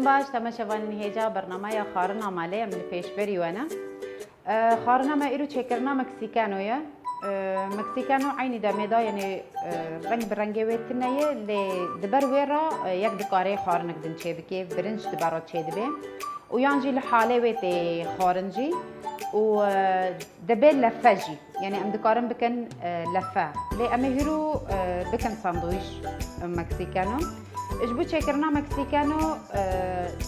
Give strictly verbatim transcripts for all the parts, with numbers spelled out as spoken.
Baş, temaşevanên hêja bernameya Xwarina Malê em li pêşberî we ne. E, xwarina me îro çêkirina Mexicano ye. E, Mexicano eynî demê de, yanî, e, reng bi rengê wê tune ye, lê di ber wê re, e, yek dikare xwarinek din çêbike, birinc di ber re çêdibe. Û yan jî li halê wê tê xwarin jî. Û, e, dibe lefe jî. Yanî em dikarin bikin, e, lefe. Lê em ê hîro, e, bikin sandwîç, e, Mexicano. Ji bo çêkirina Mexicano, e,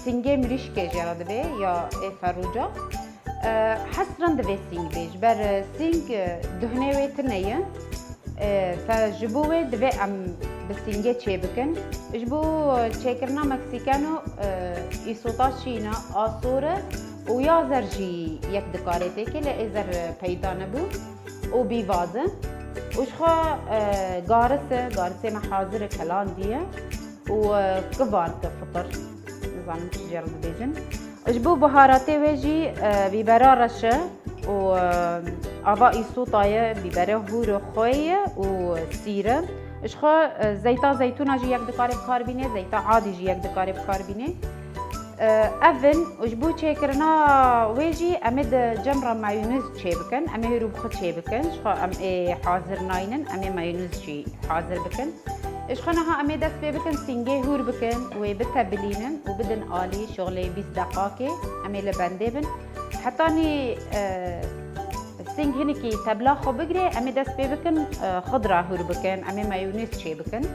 sîngê mirîşkê jê re dibe ya ê ferûca. E, hesren divê sîng bê. Ji ber, e, sîng, e, duhnê wê tune ye. E, fe ji bo wê divê em bi sîngê çêbikin. Ji bo çêkirina Mexicano, e, îsota şîn e, asor e û ya zer jî yek dikarê têkê, lê ê zer peyda nebû û bîvaz e. Û ji xwe, e, garis e, garisê me hazir e, kelandiye û, e, kivark e, fitir. Nizanim çi jê re dibêjin. Ji bo biharatê wê jî, e, bîbera reş e û, e, ava îsota ye, bîberê hûr e, xwê ye û sîr e. Ji xwe, e, zeyta zeytûna jî yek dikare bi kar bîne, zeyta adî jî yek dikare bi kar bîne. E, ev in û ji bo çêkirina wê jî em ê di cem re mayonez çêbikin. Em ê hîro bi xwe çêbikin. Ji xwe em ê hazir naynin, em ê mayonez jî hazir bikin. Ji xwe niha em ê dest pê bikin, sîngê hûr bikin, wê bitebilînin û bidin alî, şixulê bîst deqakê em ê li bendê bin. Hetanî, e, sîng hinekî tebla xwe bigire, em ê dest pê bikin, e, xidra hûr bikin, em ê mayonez çêbikin.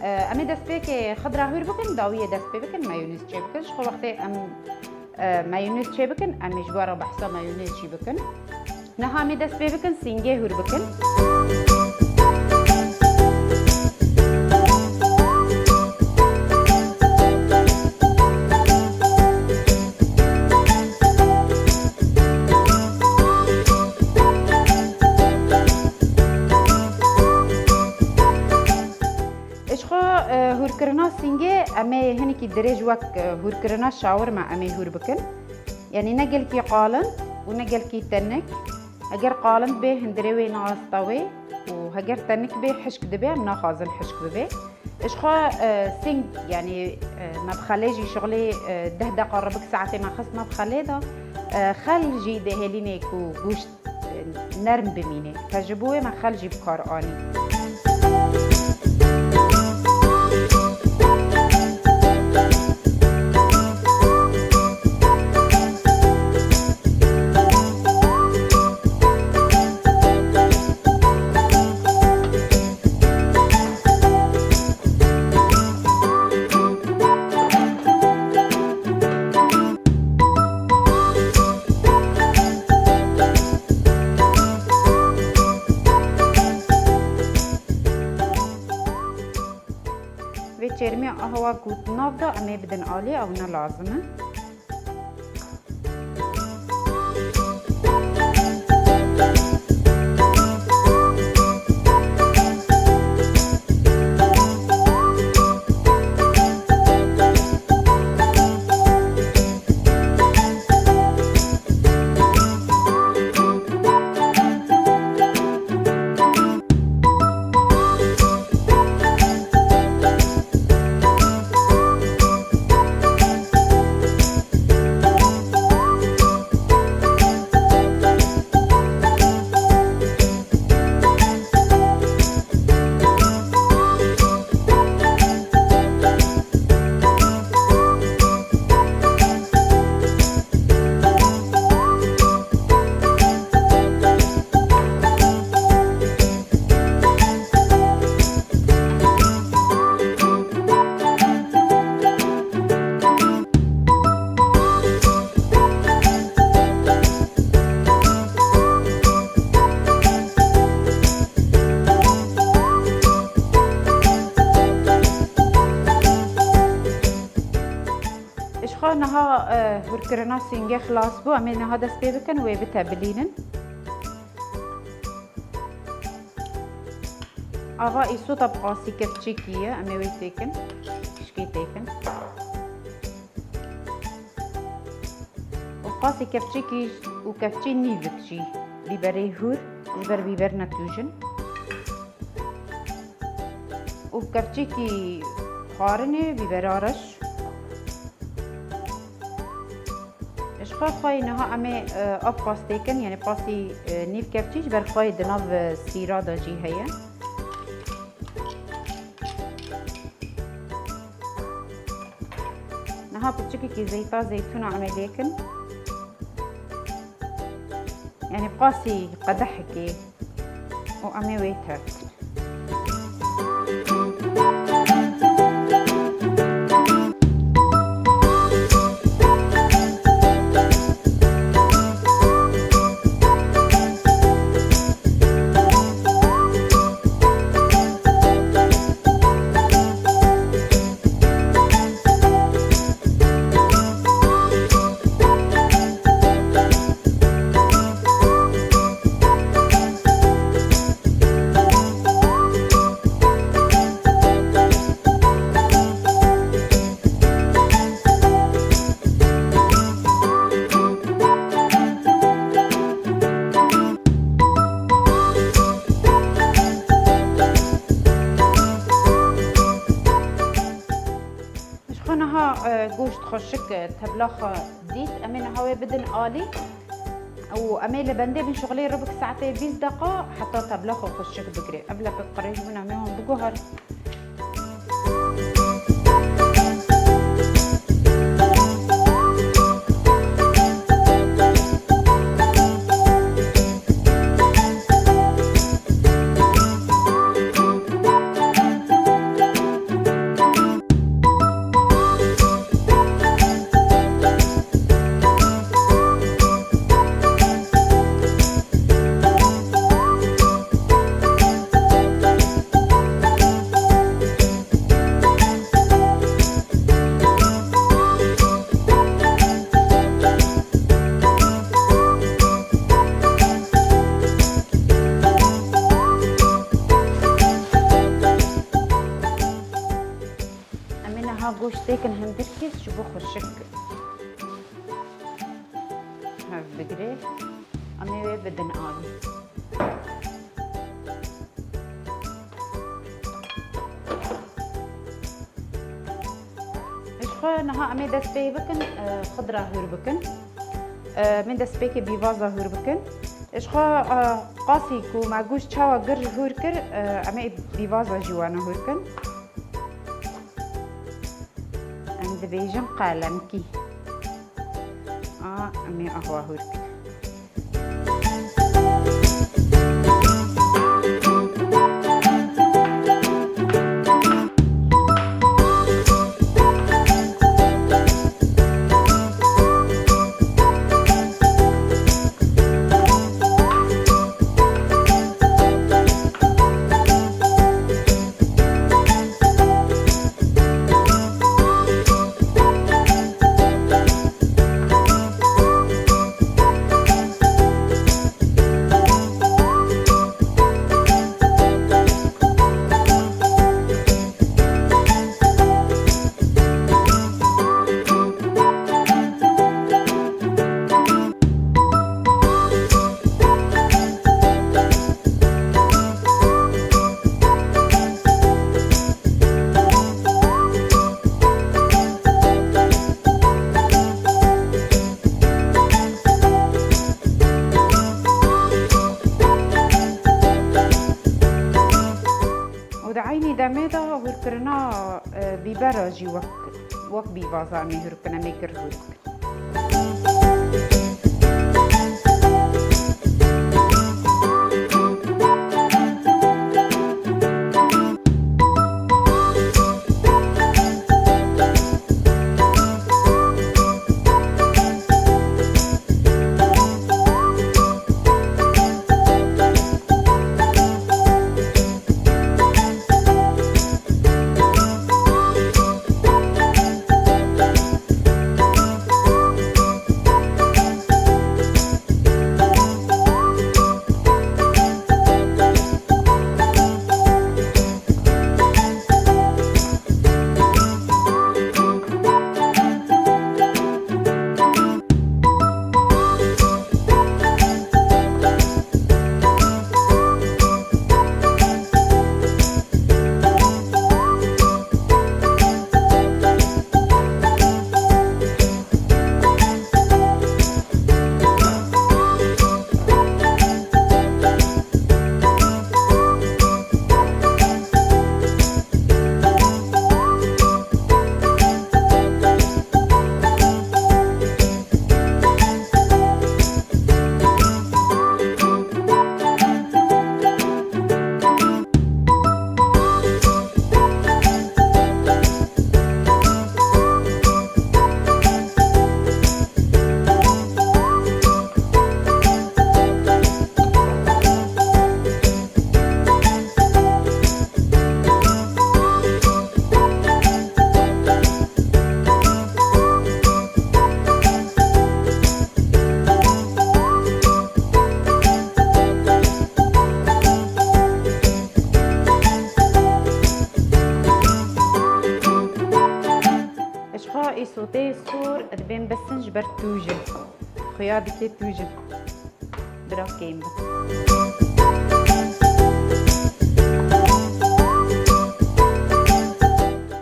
E, em ê dest pêkê xidra hûr bikin, dawiyê dest pê bikin, mayonez çêbikin. Ji xwe wextê em e, mayonez çêbikin, em ê ji we re behsa mayonez jî bikin. Niha em ê dest pê bikin, sîngê hûr bikin. Ji xwe, e, hûrkirina sîngê em ê hinekî dirêj wek, e, hûrkirina şawirma em ê hûr bikin. Yanî ne gelkî qalind û ne gelkî tenik. Heger qalind bê, hundirê wê naasta wê û heger tenik bê, hişk dibe, em naxwazin hişk bibe. Ji xwe, e, sîng, yanî, e, me bi xelê jî şixulê, e, deh deqa ribik saetê me xist me bi xelê de. E, xel jî dihêlînê ku goşt nerm bimîne. Te ji bo wê me xel jî bi kar anî. Vê çêrmê awa ku di nav de em ê bidin alî, ew ne lazim e. Ji xwe niha, e, hûrkirina sîngê xilas bû. Em ê niha dest pê bikin, wê bitebilînin. Ava îsota bi qasî kevçekî ye, em ê wê têkin, kişkê têkin. Û qasî kevçekî û kevçê nîvik jî bîberê hûr, ji ber bîber netûjin. Û kevçekî xwarinê bîbera reş. Xweyî niha em ê, e, ev qas têkin, yanî qasî, e, nîv kevçî ji ber xweyî di nav, e, sîra de jî heye. Niha piçikekî zeyta zeytûna em ê lêkin. Yanî qasî qedehekê û em ê wê tevdin. Ji xwe niha, e, goşt xweşik, e, tebla xwe dît. Em ê niha wê bidin alî û em ê li bendê bin şixulê ribik saetê bîst deqa heta tebla xwe xweşik bigire. Ev lepik qirêj bûn, em ê wan biguherin. Em ê niha goşt têkin hindirkî ji bo xweşik hev bigire. Em ê wê bidin alî. Ji xwe niha em ê dest pê bikin, e, xudra hûr bikin. E, em ê destpêkê bîvaza hûr bikin. Ji xwe, e, qasî ku me goşt çawa gir hûr kir, e, em ê bîvaza jî wana hûr kin. Em dibêjin qelenkî. A, em ê ahwa hûr bikin. Û di eynî demê de hûrkirina, e, bîbera jî wek, wek bîvaza em ê hûr bikin, em ê gir hûr bikin. Ji xwe îsoteyê sor dibên bisin ji ber tûjin. Xuya dike tûjin. Bira kêm bin.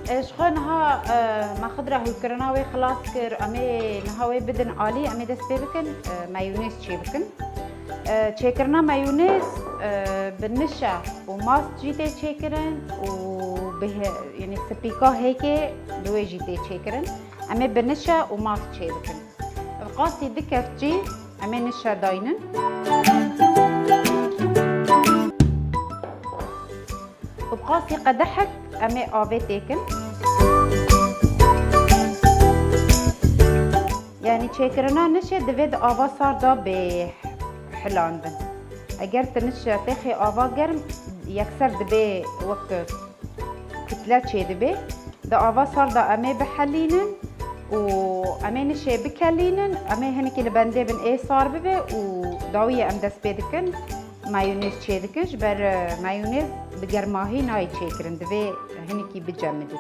E, ji xwe niha, e, me xwe dira hûlkirina wê xilas kir. Em ê niha wê bidin alî, em ê dest pê bikin, e, meyonêz çê bikin. E, çêkirina meyonêz, e, bi nişe û mast jî tê çêkirin û bi he-, yanî spîka hêkê bi wê jî tê çêkirin. Em ê bi nişe û mast çê bikin. Bi qasî du kevçî em ê nişe daynin. Bi qasî qedehek em ê avê têkin. Yanî çêkirina nişê divê di ava sar de bê hilandin. Eger tu nişe têxê ava germ, yekser dibê wek kutle çêdibê. Di ava sar de em ê bihelînin û em ê nişê bikelînin. Em ê hinekî li bendê bin ê sar bibe û dawiyê em dest pê dikin. Mayonez çêdikin, ji ber, e, mayonez bi germahî nayê çêkirin, divê hinekî bicemidî.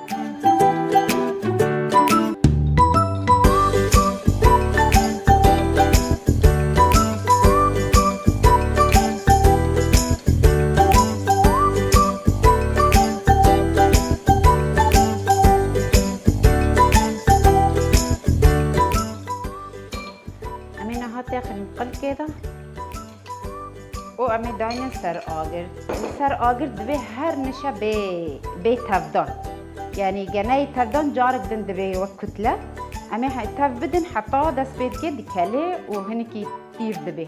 Em ê niha têxin qilkê de. û em ê daynin ser agir. Li ser agir divê her nişe bê, bê tevdan. Yanî geneyê tevdan carek din divê wek kutle. Em ê he-, tev bidin heta dest pê dike dikelê û hinekî tîr dibê.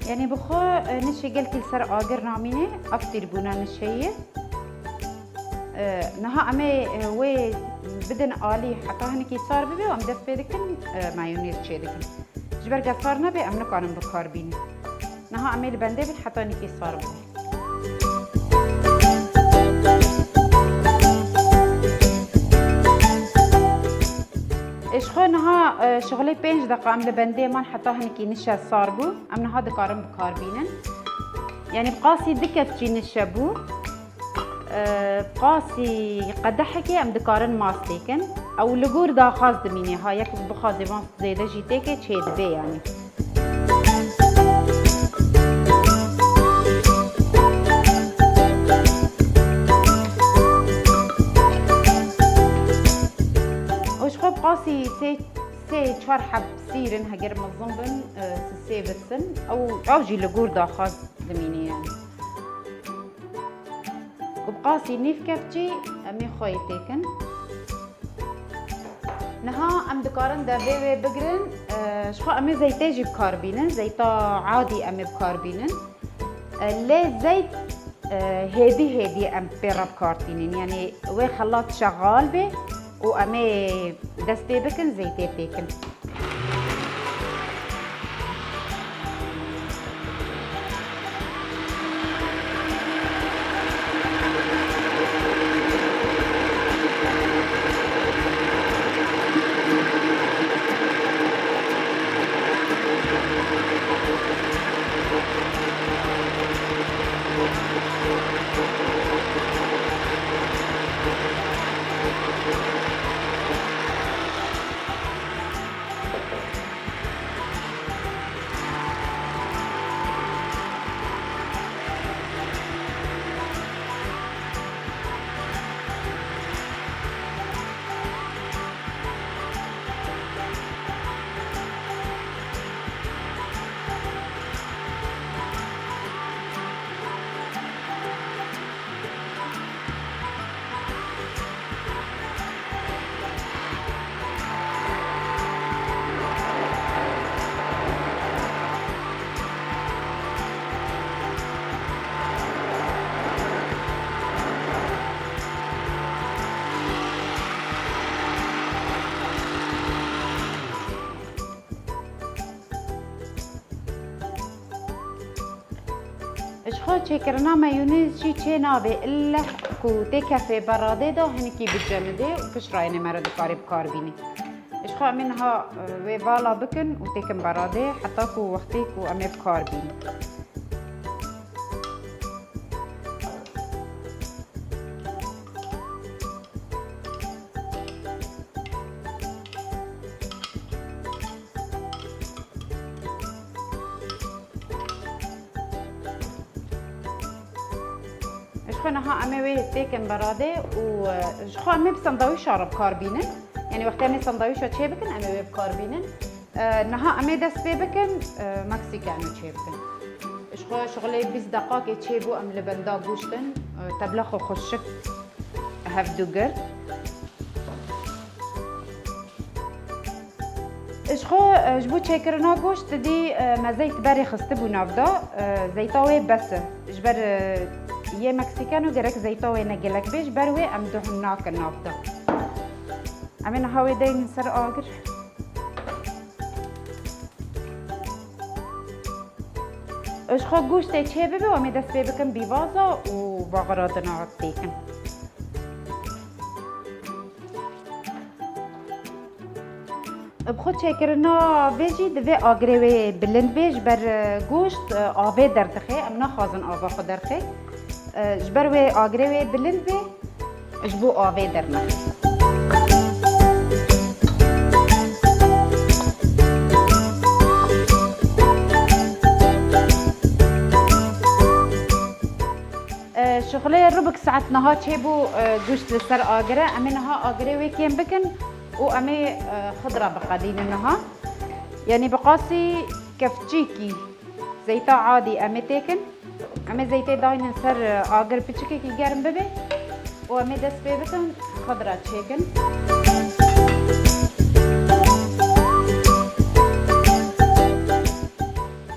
Yanî bi xwe, e, nişê gelkî li ser agir namîne, ev tîrbûna nişeyê. E, niha em ê, e, wê bidin alî heta hinekî sar bibe û em dest pê dikin, e, mayonez çêdikin. Ji ber gel sar nebe, em nikarin bi kar bînin. Niha em ê li bendê bin heta hinekî sar bibe. Ê, ji xwe niha, e, şixulê pênc deqa em li bendê man heta hinekî nişe sar bû. Em niha dikarin bi kar bînin. Yanî bi qasî du kevçî nişe bû. E, bi qasî qedehekê em dikarin mast têkin. Ew li gor daxwaz dimîne. Ha yek bixwaze van zêde jî têke çê dibe yanî. Û ji xwe bi qasî sê, sê çar heb sîr in, heger mezin bin, e, sisê bisin. Ew, ew jî li gor daxwaz dimîne yanî. Û bi qasî nîv kevçî em ê xweyê têkin. Niha em dikarin devê wê bigirin. E, ji xwe em ê zeytê jî bi kar bînin. Zeyta adî em ê bi kar bînin. E, lê zeyt, e, hêdî hêdî em pê re bi kar tînin. Yanî wê xelat şexal bê û em ê dest pê bikin zeytê têkin. Ji xwe çêkirina meyonêz jî çê nabe, illeh ku tê kefê beradê de hinekî bicemidê û pişt re yê me re dikarê bi kar bînî. Ji xwe em ê niha, e, wê vala bikin û têkin beradê heta ku wextê ku em ê bi kar bînî. Ji xwe niha em ê wê têkin beradê û, e, ji xwe em ê bi sandawîşa re bi kar bînin. Yanî wextê em ê sandawîşa çê bikin, em ê wê bi kar bînin. E, niha em ê dest pê bikin, e, Meksîkano çê bikin. Ji xwe şixulê bîst deqakê çê bû, em li benda goşt in, e, tebla xwe xweşik hevdû girt. Ji xwe, e, ji bo çêkirina goşt didî, e, me zeyt berê xistibû nav de, e, zeyta wê bes e. Ji ber, e, yê Meksîkano gerek zeyta wê ne gelek bê, ji ber wê em duhun nakin nav de. Em ê niha wê deynin ser agir. Ji xwe goştê çê bibe, em ê dest pê bikin bîvaza û baharatana têkin. Bi xwe çêkirina vê jî divê agirê wê bilind bê, ji ber, e, goşt, e, avê derdixe. Em naxwazin ava xwe derxe. E, ji ber wê agirê wê bilind bê, ji bo avê dernexe. E, şixulê rubik saet niha çêbû, e, goşt li ser agir e. Em ê niha agirê wê kêm bikin û em ê, e, xidra biqedînin niha. Yanî bi qasî kevçîkî zeyta adî em ê têkin. Em ê zeytê daynin ser, e, agir piçikekî germ bibe û em ê dest pê bikin xidra çêkin.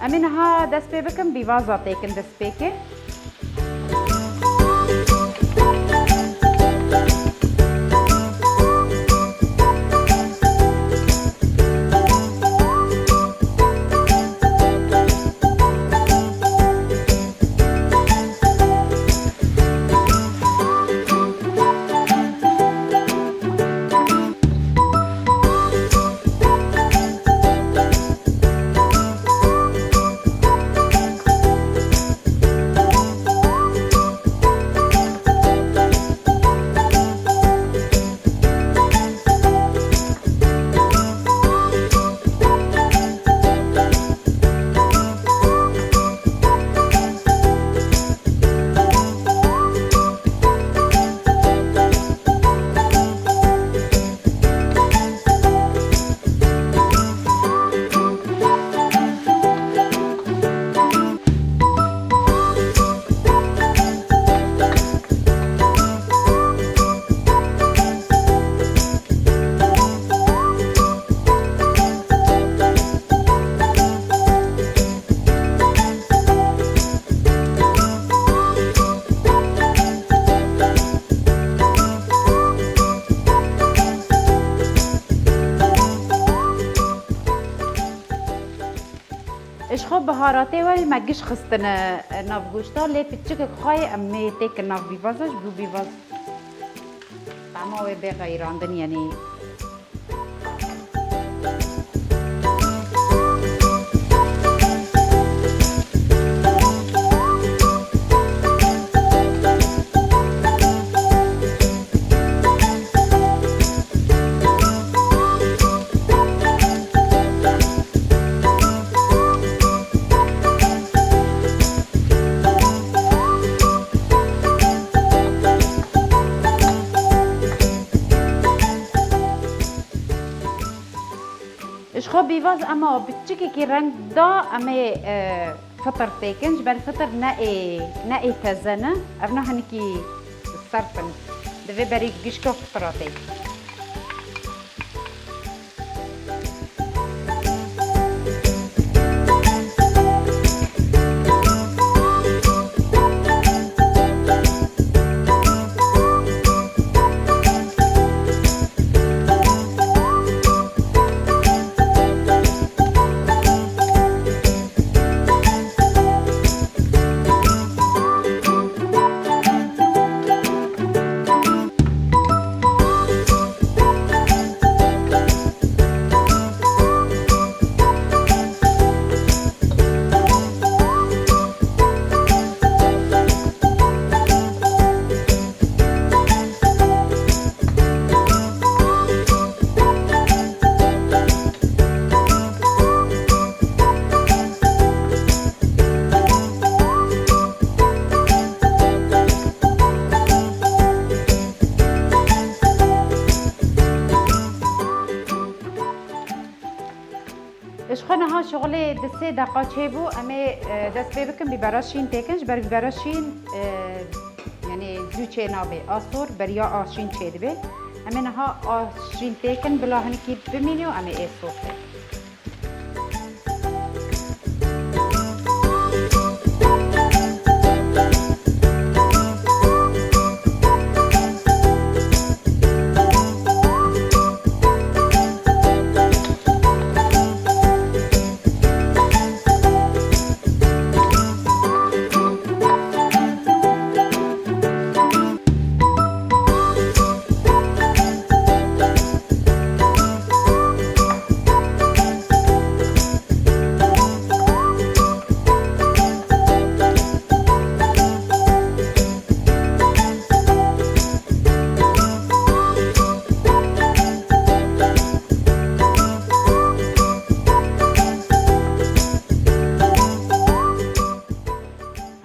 Em ê niha dest pê bikin bîvaza têkin destpêkê. Ji xwe biharatê werî me giş xistine nav goşta, lê piçikek xwe yê em ê têkin nav bîvaza ji bo bîvaz tama wê bê qeyrandin, yanî. Ji xwe bîvaz ema biçikekî reng da, em ê, e, fitir têkin, ji ber fitir ne ê, ne ê teze ne. Ev ne hinekî sert in. Divê berî gişka fitira tê. Şixulê di sê deqa çêbû, em ê, e, dest pê bikin bîbera şîn têkin, ji ber bîbera şîn, e, yanî zû çê nabe. A sor beriya a şîn çêdibe. Em ê niha a şîn têkin, bila hinekî bimîne û em ê ê sor têkin.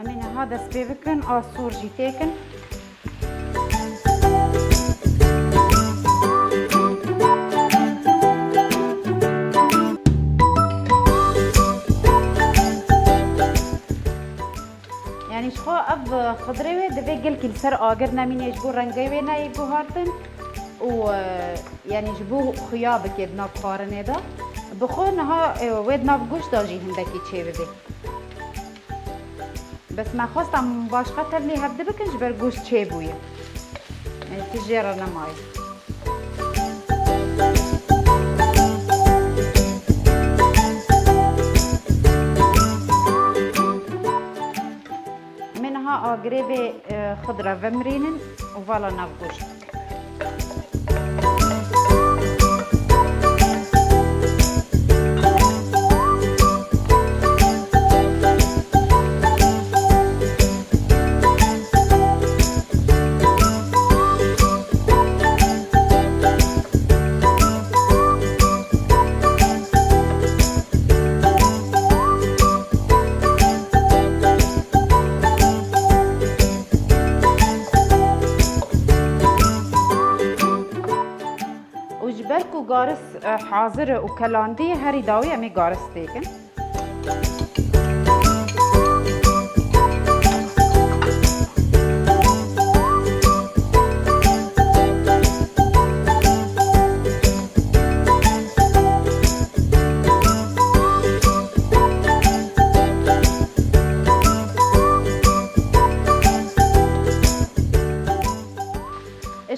Em ê niha dest pê bikin, a sor jî têkin. Yanî ji xwe ev xidrê wê divê gelkî li ser agir nemîne ji bo rengê wê neyê guhartin û, e, yanî ji bo xuya bike di nav xwarinê de. Bi xwe niha, e, wê di nav goşt de jî hindekî çê bibe. Bes me xwest em başqa tevlî hevdu bikin ji ber goşt çêbûye. E, tu jê re nemaye. Em ê niha agirê vê, e, xidra vemirînin û vala nav goşt. Û ji ber ku garis, e, hazir e û kelandî, herî dawî em ê garis têkin.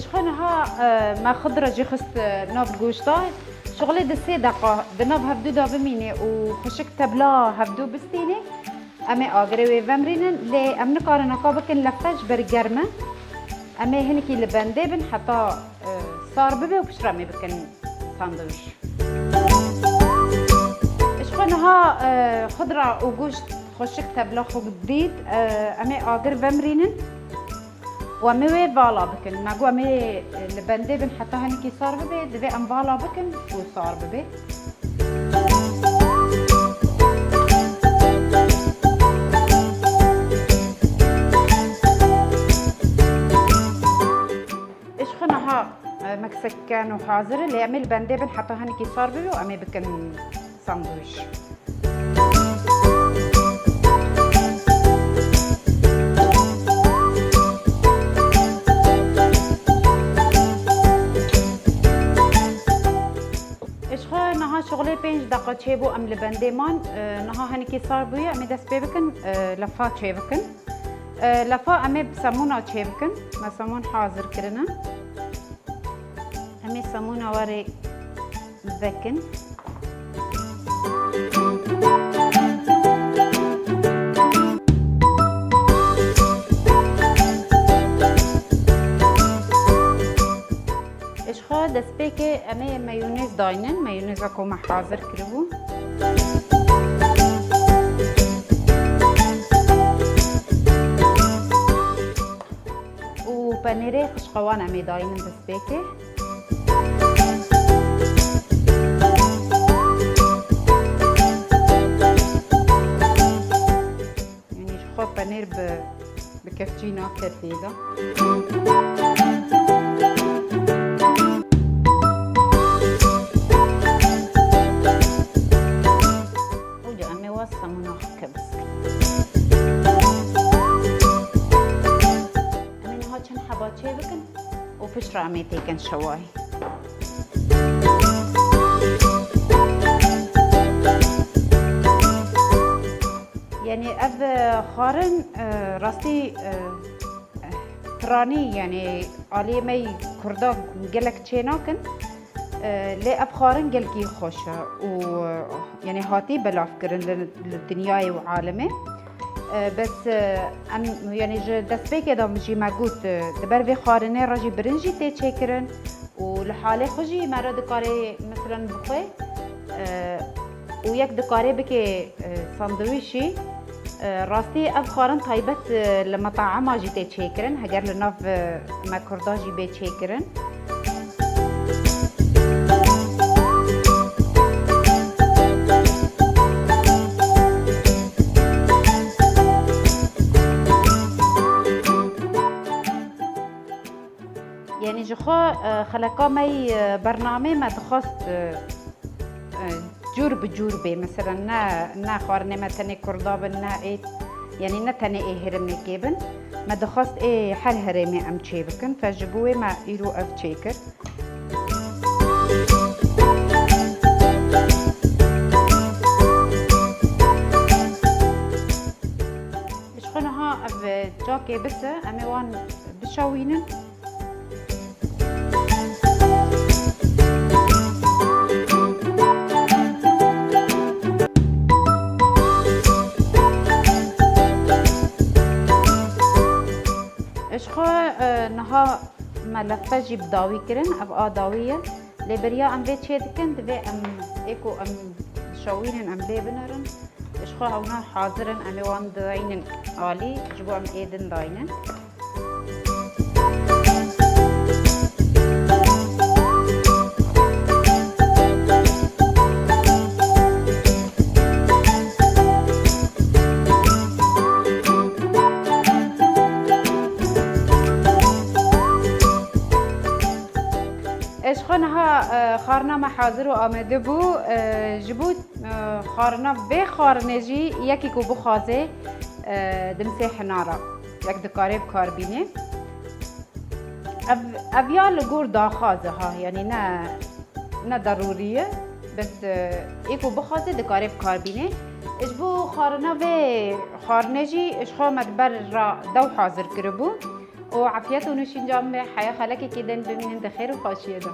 Ji xwe niha, e, me xidra jî xist, e, nav goşta. Şixulê di sê deqa di nav hevdû de bimîne û xweşik tebla hevdû bistîne. Em ê agirê wê vemrînin, lê em nikarin eka bikin lefe ji ber germ e. Em ê hinekî li bendê bin heta, e, sar bibe û piştre em ê bikin sandwîç. Ji xwe niha, e, xidra û goşt xweşik tebla xwe dît, e, em ê agir vemrînin. Û em ê wê vala bikin. Me got em ê li bendê bin heta hinekî sar bibe, divê em vala bikin û sar bibe. Ji xwe niha, e, meksek keno hazir e, lê em ê li bendê bin heta hinekî sar bibe û em ê bikin sandwîç. Ji xwe niha şixulê pênc deqa çêbû em li bendê man. E, niha hinekî sar bûye, em ê dest pê bikin, e, lefa çê bikin. E, lefa em ê bi semûna çê bikin. Me semûn hazir kirine. Em ê semûna warê vekin. Ji xwe destpêkê em ê meyonêz daynin. Meyonêza ku me hazir kiribû. Û penêrê xişka wan em ê daynin destpêkê. Yanî ji xwe penêr bi, bi kevçî nake tê de. Tê bikin û piştre em ê têkin şewayê. Yanî ev, e, xwarin, e, rastî, e, e, piranî, yanî aliyê me yî Kurda gelek çênakin. E, lê ev xwarin gelkî xweş e û, e, yanî hatî belavkirin li, li dinyayê û alemê. E, bes, e, em, yanî ji destpêkê de jî me got, e, di ber vê xwarinê re jî birinc jî tê çêkirin û li halê xwe jî me re dikarê, meselen, bixwe, e, û yek dikarê bike, e, sandwîçî. E, rastî ev xwarin taybet, e, li metaema jî tê çêkirin, heger li nav, e, me Kurda jî bê çêkirin. Yanî ji xwe, e, xeleka me yî, e, bernamê me dixwest, e, e, cûr bi cûr bê. Meselen ne, ne xwarinê me tenê Kurda bin, ne ê, yanî ne tenê ê herêmekê bin. Me dixwest ê her herêmê em çê bikin. Fe ji bo wê me îro ev çê kir. Ji xwe niha ev cakê bise, em ê wan bişewînin. Ji xwe, e, niha me leffe jî bi dawî kirin, ev a dawî ye. Lê beriya em vê çê dikin, divê em ê ku em dişewînin, em lê binerin. Ji xwe hewna hazir in, em ê wan daynin alî, ji bo em ê din daynin. Ji xwe niha, e, xwarina me hazir û amade bû. E, ji bo, e, xwarina vê xwarinê jî yekî ku bixwaze, e, dimsê hinara, yek dikarê bi kar bîne. Ev, ev ya li gor daxwaz e ha, yanî ne, ne derûrî ye. Bes, e, ê ku bixwaze dikarê bi kar bîne. Ji bo xwarina vê xwarinê jî ji xwe me di ber re dew hazir kiribû. û efiyet û nûşîncan be, heya xelekekê din bimînin di xêr û xweşiyê de.